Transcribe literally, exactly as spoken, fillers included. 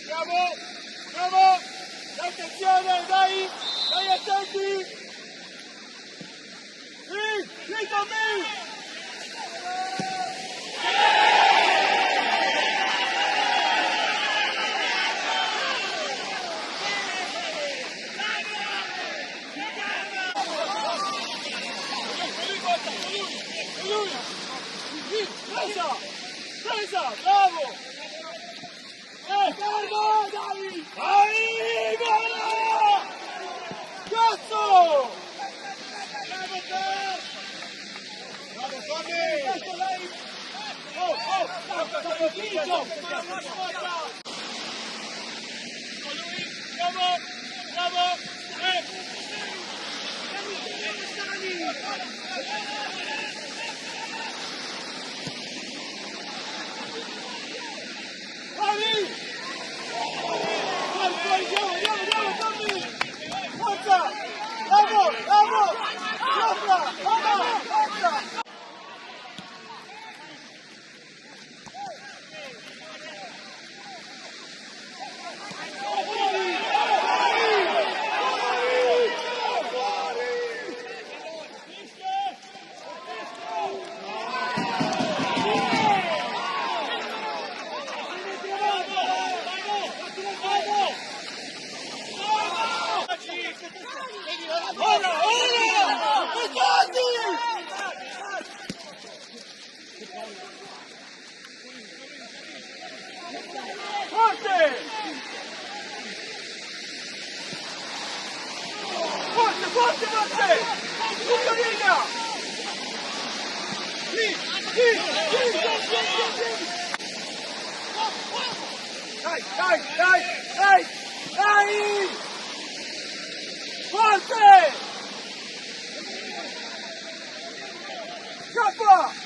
Bravo! Bravo! Dai, atension, dai! Dai, atenti! Sì, sì, Tommy! Presa! Presa! Bravo! Eh, fermo, dai! Dai, bravo! Cazzo! Bravo, Tommy! Oh, oh, bravo, bravo, bravo! Bravo! Bravo! Eh! Bravi! Forza, andiamo, andiamo, andiamo, Tommy! Forza! Bravo, bravo! Forza, bravo, forza! Forte! Forte, forte, forte! Tuta linia! Sì, sì, sì, sì, sì, sì! Dai, dai, dai, dai! Dai! Forte! Scapa!